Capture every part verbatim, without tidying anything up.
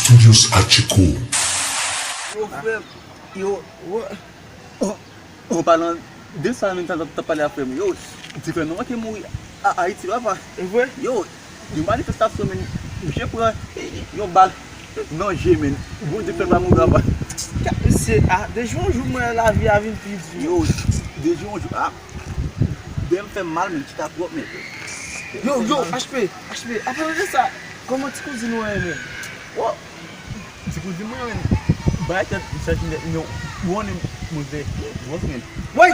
Studios Achico. Yo, frè m, yo, oh, oh, an palan de sa menm, sa t ap pale a frè m, yo, ti frè m nan manke mouri a Ayiti, papa. E vre? Yo, yon manifestasyon, men, misye pran yon bal nan je, men. Bondye fè l pa mouri, papa. Misye, ah, de jou an jou, mwen, lavi a vin pi di. Yo, de jou an jou, ah, dèyè m fè m mal, men, chita twòp, men. Yo, yo, H P, H P, apalan de sa, kòman ti kouzin ou an ye, men? Oh, ti kouzin mwen, men, bay tèt, m chache nèt, men, ou konnen, mwen, se, mwen, men. Woy!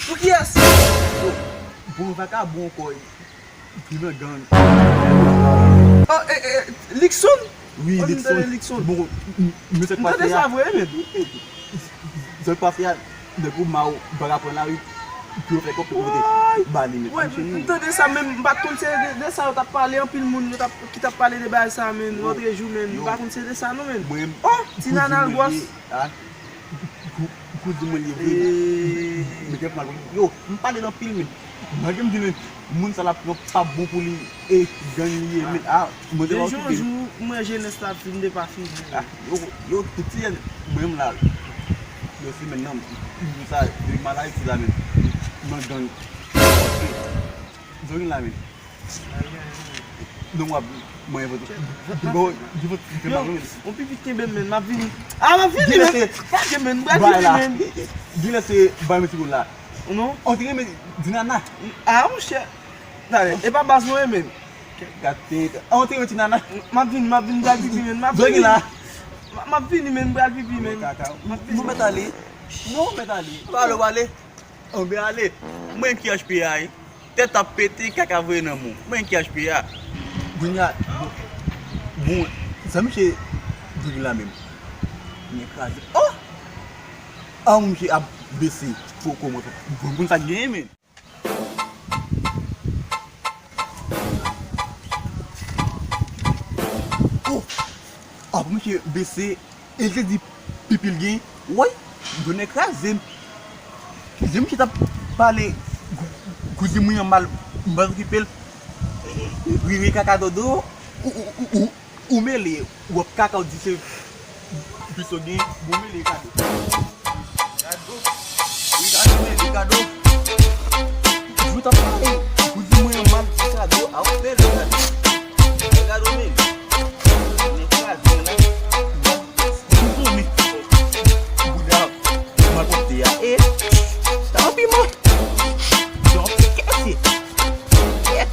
Pou kiyès? Bon, vakabon ankò, li nan gang. Oh, eh, eh, Likson? Wi, Likson. Bon, m, m, m, sa k pase a? M tande sa vre, men. Sa k pase a, nèg ou ma ou pa ka pran lari, pou yo fè kòb, pou yo pote ba li, men. Woy, m tande sa, men m pa t konn se de, de sa yo t ap pale, anpil moun yo t ap, ki t ap pale de bagay sa, men, lòt jou, men, m pa konn se de sa, non, men. Oh, ti nana gwòs. Kou, kouzin mwen li ye vre. Mete mal. Yo, m pale l anpil, men. Malgre m di, men, moun sa l ap pran pa bon pou li, e gang li ye, men, ah, mwen te pa okipe. De jou an jou, mwen jenès la fin de pa fini. Ah, yo, yo, tout ti jèn, mwen menm la, yo se menm nan, m sa, depi m al Ayiti la, men, nan gang. Zòrèy la, men. Non, w ap mwen vote. Bon, di vote, di vote. Yon pipi kenbe m, men, m ap vini. Ah, m ap vini, men. Pa kenbe m, m pral vini, men. Di lè se bay mwen ti boul la. Non. On te renmen di nana. Ah, monchè. Talè, e pa baz mwen, men. Gate. On te renmen ti nana. M ap vini, m ap vini, m pral pipi, men. M ap vini. M ap vini, men, m pral pipi, men. M ap vini. Nou mèt ale. Nou mèt ale. Pale, pale. Anben ale. Mwen ki H P A, wi. Tèt ap pete, kaka voye nan men w. Mwen ki H P A. Kounye a, bon, bon, sa misye di la menm. Mwen kraze. Oh! Ah, misye ap bese. Poko mwen. Bon, bon, sa genyen, men. Oh! Ah, misye bese. E l te di pipi l gen, woy, done kraze m. Jan misye t ap pale, kou, kouzin mwen an mal, m pa t okipe l. Rire kaka dodo, ou, ou, ou, ou, ou mele, w ap kaka, w di se plis w gen, bon mele kado. Kado. Wi, kado, mele kado. Jou t ap pale, kouzin mwen an mal, kado, a w mele kado. Kado mele. Mwen kraze la. Bouda malpwòpte a. E, tanpri mwen. Donk, kèse. E.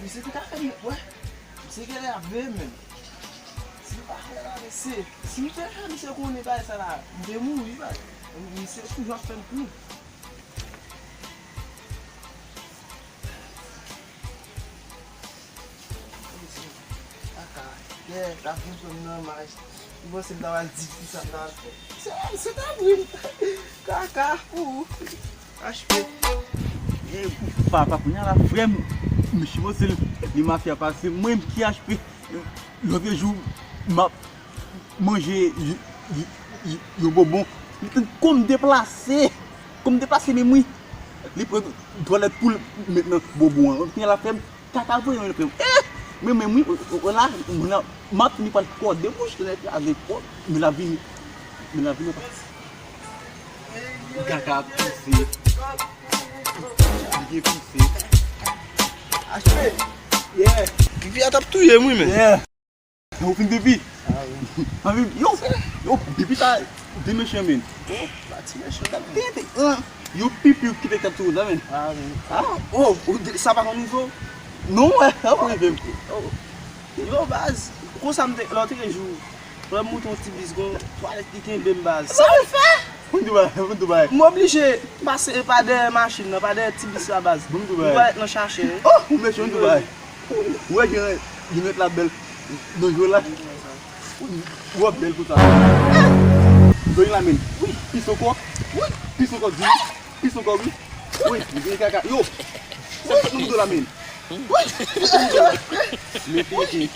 Misye te ka fè m wè. Misye genlè ap veye menm. Si m pa fè la, mesye, si m te fè misye konnen bagay sa la, m te mouri, bagay. Misye toujou ap fè m kou. Kaka, yè, t ap vin pran m nan maj. Ou panse m ta pral di kisa m ta pral fè? Se, se ta vre. Kaka pou ou. H P. E, papa, kounye a la, frè m, misye panse l, li mafya pase mwen, m ki H P. Lòt jou, m ap manje y-, y-, y-, yon bonbon. Kou m deplase. Kou m deplase menm wi. Li pran twalèt pou l met nan bonbon an. Kounye a la frè m, kaka voye nan frè m. Eh! Men menm wi, o, o, o la, mwen la, m ap fini pral kòde bouch, tèt kraze kò, men l ap vini. Men l ap vini. Kaka ap pouse. Li gen pouse. H P. Yeah. Pipi a t ap touye m wi, men. Yeah. Yo fin pipi. Ah, wi. Anvi, yo, yo, pipi sa, de mechan, men. Oh, pa ti mechan, men. Yo pipi ki te tap sou la, men. Ah, wi. Ah, oh, oh, de, sa pa konn rive w? Non, wè, sa konn rive m. Oh. Yo, baz, konsa m te, lòt jou, Lè m moute yon ti bis, gon twalèt ki kenbe m, baz. Sa w fè? Moun Dubai, moun Dubai. M oblije pase pa dèyè machin nan, pa dèyè ti bis la, baz. Moun Dubai. Twalèt nan chache wi. Oh, ou mesye, moun Dubai. Ou wè gen, gen nèt la bèl nan jwe la. Ou wè bèl konsa. Doni la men. Wi, pis ankò. Wi, pis ankò, di. Pis ankò, wi. Wi, li gen kaka. Yo! Sa fèt nan moto la, men. Wi! Men pipi.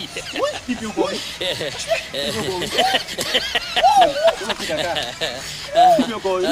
Wi, pipi ankò, wi. Pipi ankò, wi. Ou nan ti kaka. Pipi ankò, wi.